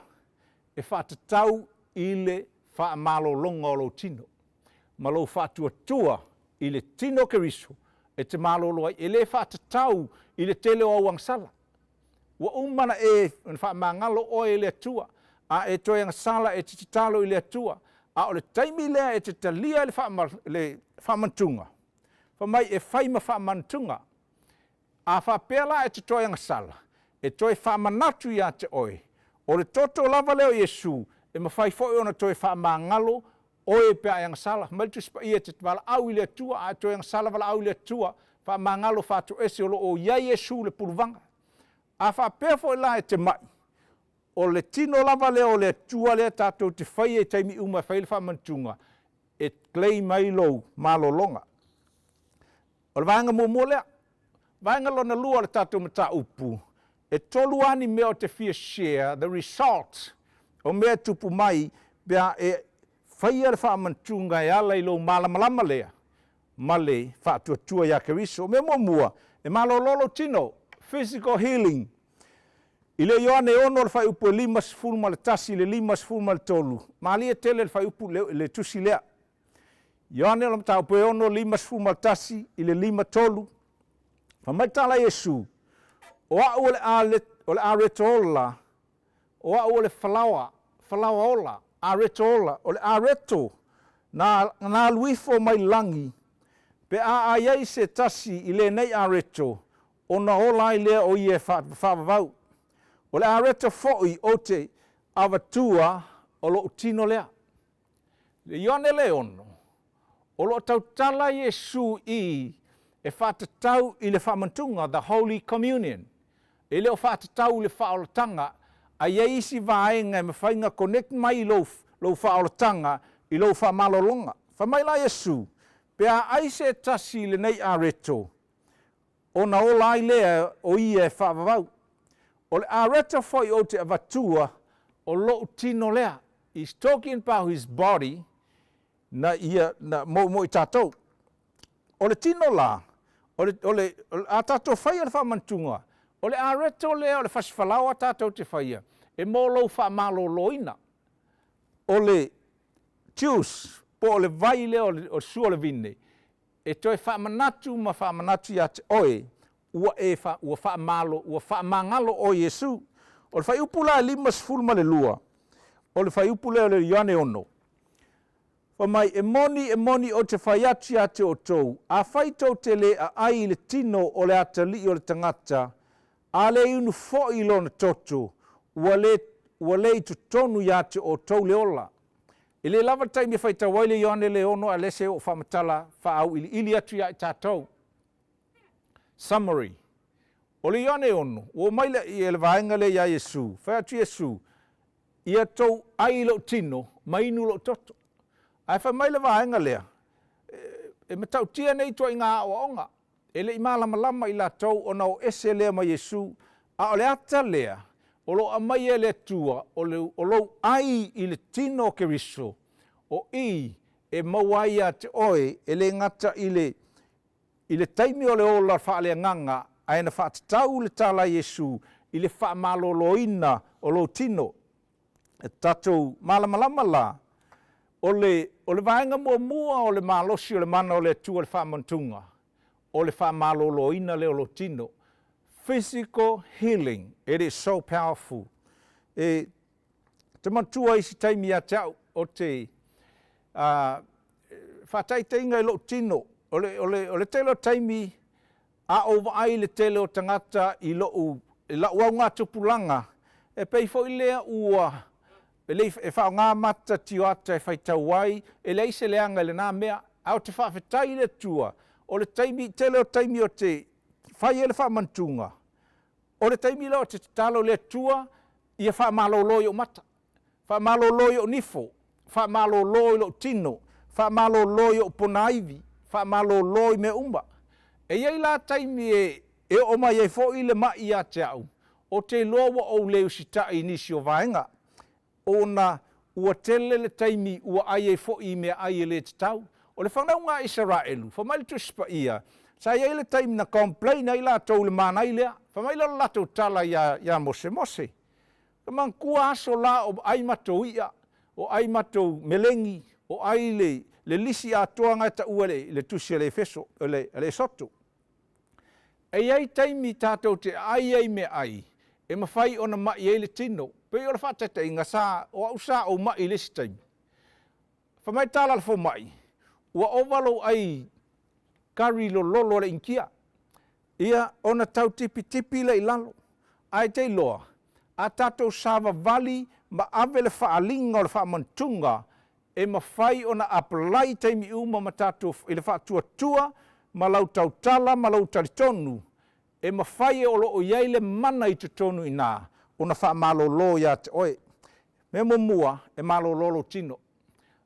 e faatatau i le faamalologa o lou tino, ma lou faatuatua i le tino o Keriso e te malolo ai. E le faatatau i le tele o au agasala. Ua uma ona e faamagalo oe e le Atua, a e toe agasala e te tatalo i le Atua. A o le taimi lea e te talia ai le faamanatuga, fai mai e fai ma faamanatuga. A faapea la e te toe agasala, e toe faamanatu ia te oe, o le toto lava lea o Iesu, e mafai foi ona toe faamagalo oe pe a e agasala. Fai mai le Tusi Paia e te valaau i le Atua, a e toe agasala valaau i le Atua, faamagalo faatoese o lo o i ai Iesu le puluvaga. A faapea foi la e te mai, o le tino lava lea o le Atua lea tatou te faia i taimi uma e fai ai le faamanatuga, e claim ai lou malologa. O le vaega muamua lea. Vaega lona lua o le tatou mataupu, e tolu lava ni mea ou te fia share the result o mea e tupu mai pe a e faia le faamanatuga e ala i lou malamalama lea ma le faatuatua ia Keriso. O mea muamua, e malolo lou tino, physical healing. I le Ioane 6 le fuaiupu e 51 i le 53, malie tele le fuaiupu le tusi lea. Ioane o le mataupu e 6, 51 i le 53, fai mai le tala a Iesu, o au o le areto ola, o au o le falaoa, falaoa ola, areto ola, o le areto na alu ifo mai lagi, pe a ai ai se tasi i lenei areto, ona ola ai lea o ia e faavavau. O le areto foi ou te avatua o lou tino lea. Le Ioane le 6, o lo o tautala Iesu i e faatatau i le faamanatuga, the Holy Communion. E le o faatatau i le faaolataga, a i ai isi vaega e mafai ona connect mai i lou faaolataga, i lou faamalologa. Fai mai la Iesu, pe a ai se tasi i lenei areto, ona ola ai lea o ia e faavavau. O le areto foi ou te avatua, o lou tino lea. He's talking about his body, na ia, na, mo i tatou. O le tino la, a tatou faia le faamanatuga, o le areto lea o le fasifalaoa tatou te faia, e mo lou faamaloloina. O le juice, po o le vai lea o le sua o le vine, e toe faamanatu ma faamanatu ia te oe, ua e ua faamalo, ua faamagalo oe Iesu. O le fuaiupu la e 52, o le fuaiupu lea o le Ioane 6, fai mai, e moni, e moni ou te fai atu ia te outou, afai tou te le aai i le tino o le atalii o le tagata, a le inu foi i lona toto, ua le i totonu ia te outou le ola. E le lava le taimi e faitau ai le Ioane le 6, a o lea se o faamatala faaauiliili atu ia i tatou. Summary. O le Ioane 6, ua omai le vaega lea ia Iesu, fai atu Iesu, ia tou ai lou tino, ma inu lou toto. Ae fai mai le vaega lea, e matautia nei ituaiga aoaoga, e le i malamalama i latou ona o ese lea ma Iesu, a o le ata lea, o lo o aumai e le Atua, o lou ai i le tino o Keriso, o i e maua ai ia te oe, e le gata i le taimi o le ola faaleagaga, ae na faatatau le tala a Iesu i le faamaloloina o lou tino. E tatou malamalama la, o le vaega muamua o le malosi o le mana o le Atua i le faamanatuga, o le faamaloloina lea o lou tino. Physical healing, it is so powerful. E te manatua isi taimi ia te au, o te faataitaiga i lou tino, o le tele o taimi a ou vaai le tele o tagata i lau augatupulaga, e pei foi lea ua E le i e faaaoga mata tioata e faitau ai, e leai se leaga i lena mea, ae ou te faafetai i le Atua, o le taimi, tele o taimi ou te fai ai le faamanatuga, o le taimi lea ou te tatalo i le Atua ia faamalolo i ou mata, faamalolo i ou nifo, faamalolo i lou tino, faamalolo i ou ponaivi, faamalolo i mea uma. E i ai la taimi e e oo mai ai foi le mai ia te au, ou te iloa ua ou le usitai i nisi o vaega, ona ua tele le taimi ua ai ai foi i meaai e le tatau. O le fanauga a Isaraelu, fai mai le Tusi Paia, sa i ai le taimi na complain ai latou i le manai lea. Fai mai lea o le latou tala ia, ia Mose, Mose, e manatua aso la o ai matou i'a, o ai matou melegi, o ai le, le lisi atoa na e taua i le, i le tusi a le Efeso, le, le Esoto. E i ai taimi tatou te aai ai i meaai e mafai ona mai ai le tino. Pei o le faataitaiga, sa, o au sa ou mai i le isi taimi. Fai mai le tala a le fomai, ua ova lou ai kari lololo a le Initia. Ia, ona tau tipitipi lea i lalo. Ae te iloa, a tatou savavali ma ave le faaaliga o le faamanatuga e mafai ona apply i taimi uma ma tatou i le faatuatua ma lau tautala ma lou talitonu e mafai o lo o i ai le mana i totonu i ina ona faamalolo ia te oe. Mea muamua, e malolo lou tino.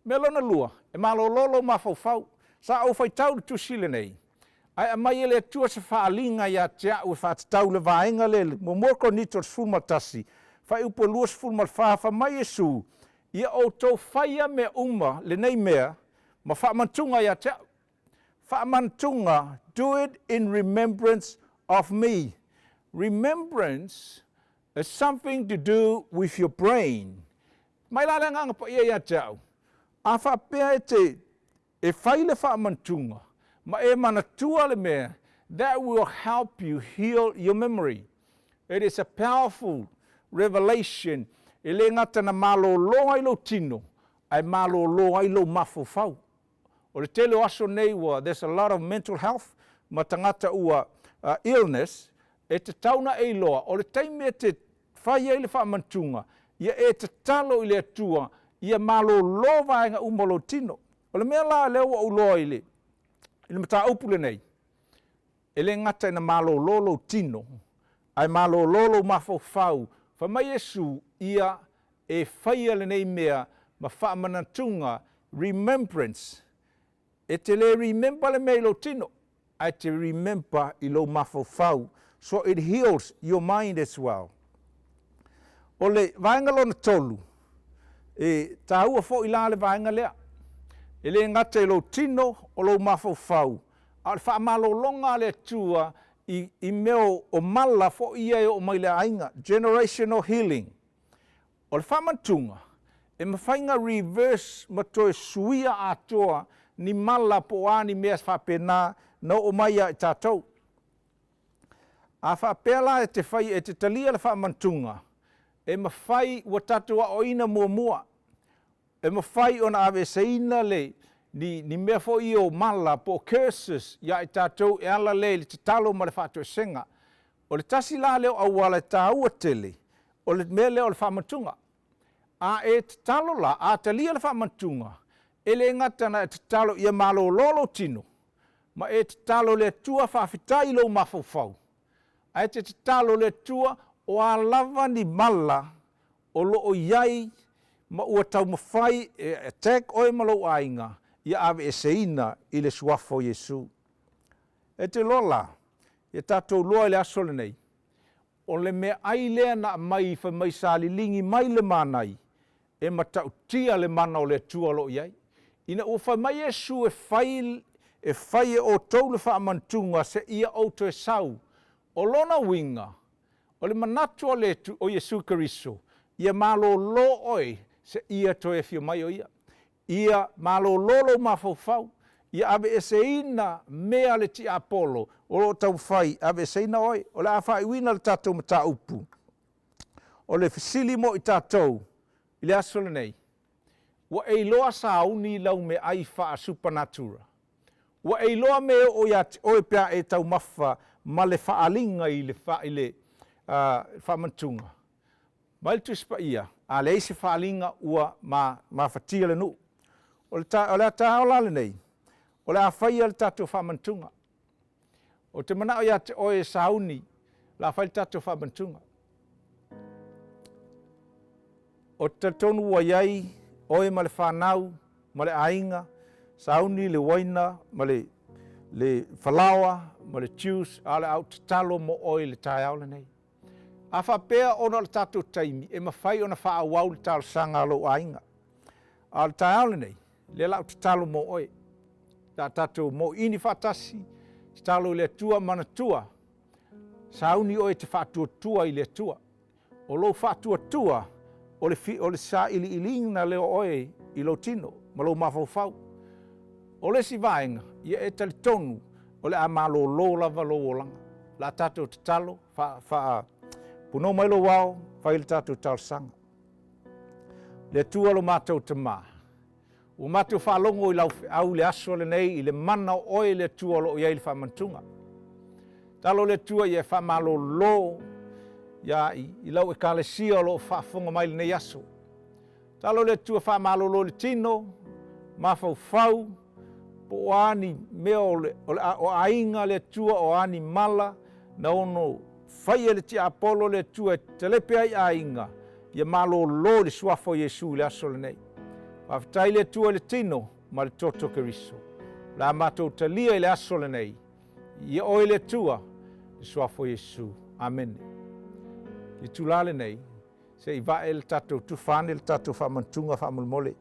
Mea lona lua, e malolo lou mafaufau. Sa ou faitau i le tusi lenei, ae aumai e le Atua se faaaliga ia te au e faatatau i le vaega lea i le 1 Korinito 11, fuaiupu e 24, fai mai Iesu, Ia outou faia mea uma lenei mea ma faamanatuga ia te au. Faamanatuga, do it in remembrance of me. Remembrance is something to do with your brain. Mai la le Agaga Paia ia te au, a faapea e te e fai le faamanatuga ma e manatua le mea, that will help you heal your memory. It is a powerful revelation e le gata na malolo ai lou tino, ae malolo ai lou mafaufau. O le tele o aso nei ua there's a lot of mental health ma tagata ua illness, e tatau ona e iloa, o le taimi e te fai ai le faamanatuga, ia e tatalo i le Atua ia malolo vaega uma o lou tino. O le mea la lea ua ou iloa i le, i le mataupu lenei, e le gata ina malolo lou tino, ae malolo lou mafaufau. Fai mai Iesu, ia e faia lenei mea ma faamanatuga, remembrance. E te le remember le mea i lou tino, ae te remember i lou mafaufau. So it heals your mind as well. O le vaega lona tolu, e taua foi la le vaega lea. E le gata i lou tino, o lou mafaufau, a o le faamalologa a le Atua i, i mea o, o mala foi ia e oo mai le aiga, generational healing. O le faamanatuga, e mafai ona reverse ma toe suia atoa ni mala po o a ni mea faapena na oo mai ia i tatou. A faapea la e te fai e te talia le faamanatuga, e mafai ua tatou aoaina muamua, e mafai ona aveeseina le ni, ni mea foi ia o mala po o curses ia i tatou e ala lea i le tatalo ma le faatoesega. O le tasi la lea o auala e taua tele, o le mea lea o le faamanatuga. A e tatalo la, a talia le faamanatuga, e le gata na e tatalo ia malolo lou tino, ma e tatalo i le Atua faafetai i lou mafaufau, ae te tatalo i le Atua o a lava ni mala o lo o i ai ma ua taumafai e attack oe ma lou aiga, ia aveeseina i le Suafa o Iesu. E te iloa la, ia tatou iloa i le aso lenei, o le meaai lea na aumai fai mai sa liligi mai le manai, e matautia le mana o le Atua o lo o i ai. Ina ua fai mai Iesu e fai, e fai e outou le faamanatuga seia ou toe sau, o lona uiga, o le manatu o le o Iesu Keriso, ia malolo oe seia toe afio mai o Ia. Ia malolo lou mafaufau, ia aveeseina mea a le tiapolo o lo o taumafai aveeseina oe. O le a faaiuina le tatou mataupu. O le fesili mo i tatou i le aso lenei, ua e iloa sauni lau meaai faa-supernatural? Ua e iloa mea e oo ia te oe pe a e taumafa ma le faaaliga i le, fa, i le faamanatuga? Mai le Tusi Paia. A leai se faaaliga ua ma, mafatia le nuu. O le, ta, o le taeao la lenei, o le a faia le tatou faamanatuga. Ou te manao ia te oe e sauni, o le a fai le tatou faamanatuga. Ou te talitonu ua i ai oe ma le fanau ma le aiga, sauni le uaina ma le, le falaoa ma le juice, a o le a ou tatalo mo oe i le taeao lenei. A faapea ona o le tatou taimi, e mafai ona faaauau le talosaga a lou aiga. A o le taeao lenei, lea la ou tatalo mo oe. Sa tatou moiini faatasi, tatalo i le Atua, manatua, sauni oe e te faatuatua i le Atua. O lou faatuatua, o le, o le sailiiliina lea o oe i lou tino ma lou mafaufau. O le isi vaega, ia e talitonu o le a malōlō lava lou olaga. O le a tatou tatalo, faa, faa, punou mai lou ao, fai le tatou talosaga. Le Atua lo matou Tamā, ua matou faalogo i lau feau i le aso lenei i le mana o oe le Atua o lo o i ai i le faamanatuga. Talo le Atua ia e faamalōlō ia i, i lau ekalesia o lo o faafofoga mai lenei aso. Talo le Atua faamalōlō i le tino, mafaufau, po o a ni mea o, le, o, le, o aiga le Atua, o a ni mala na ono faia le tiapolo le Atua e talepe ai aiga, ia malōlō i le suafa o Iesu i le aso lenei. Faafetai le Atua i le tino ma le toto Keriso. O le a matou talia i le aso lenei. Ia oe le Atua, le suafa o Iesu. Amene. I tula lenei, se i vae le tatou tufa ane le tatou faamanatuga faamolemole.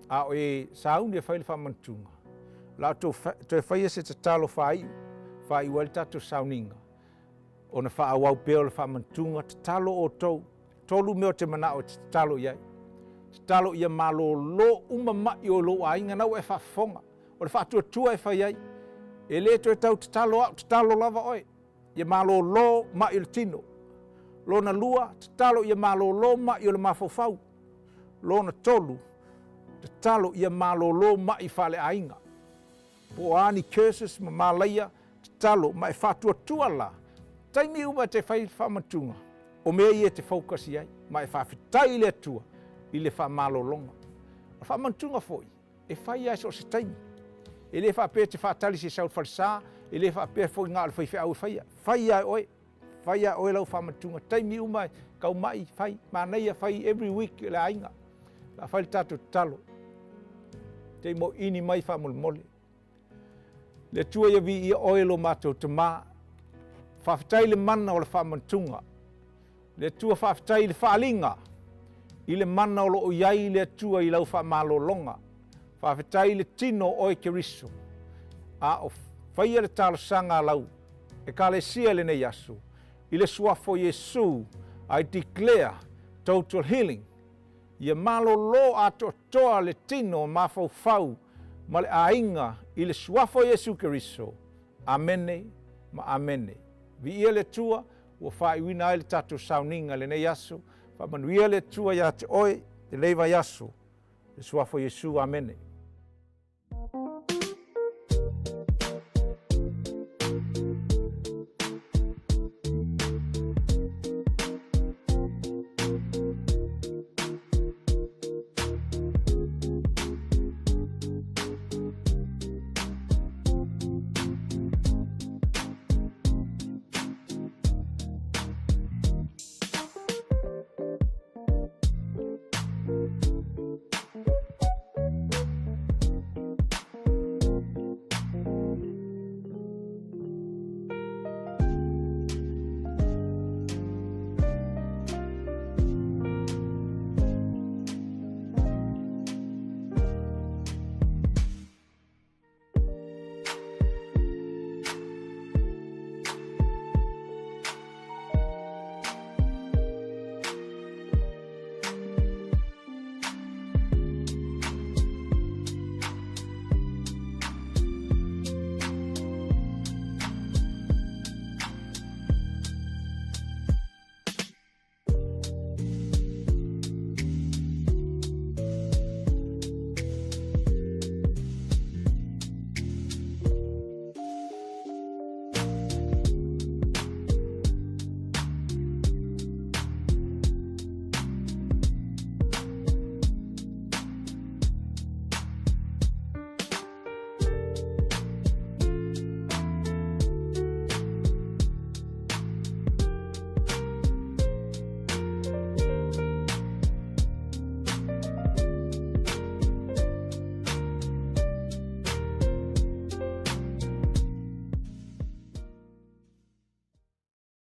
A o e sauni e fai le faamanatuga, o le a toe faia se tatalo faaiu, faaiu ai le tatou sauniga, ona faaauau pea o le faamanatuga, tatalo outou, tolu mea o te manao e te tatalo i ai. Tatalo ia malōlō uma mai o lou aiga na ua e faafofoga. O le faatuatua e fai ai. E le toe tau tatalo au, tatalo lava oe. Ia malōlō mai o le tino. Lona lua, tatalo ia malōlō mai o le mafaufau. Lona tolu, tatalo ia malōlō mai faaleaiga. Po o a ni curses ma malaia, tatalo ma e faatuatua la, taimi uma e te fai faamanatuga, o mea ia e te focus i ai, ma e faafetai i le Atua i le faamalologa. O le faamanatuga foi, e fai lava i so o se taimi. E le faapea e te faatali se i sau i le falesa, e le faapea foi na o le faifeau e faia. Fai lava e oe, fai lava e oe lau faamanatuga, taimi uma e tau mai, fai, manaia, fai every week i le aiga. O le a fai le tatou tatalo. Te i moʻini mai faamolemole. Le Atua ia viia oe lo matou Tamā. Faafetai le mana o le faamanatuga. Le Atua faafetai i le faaaliga i le mana o lo o i ai le Atua i lau faamalologa. Faafetai i le tino o oe Keriso. A o faia le talosaga a lau ekalesia i lenei aso, i le suafa o Iesu, I declare total healing. Ia malolo atoatoa le tino mafaufau ma le aiga i le suafa o Iesu Keriso. Amene ma amene. Viia le Atua ua faaiuina ai le tatou sauniga i lenei aso. Faamanuia le Atua ia te oe lenei vaiaso. Le suafa o Iesu. Amene.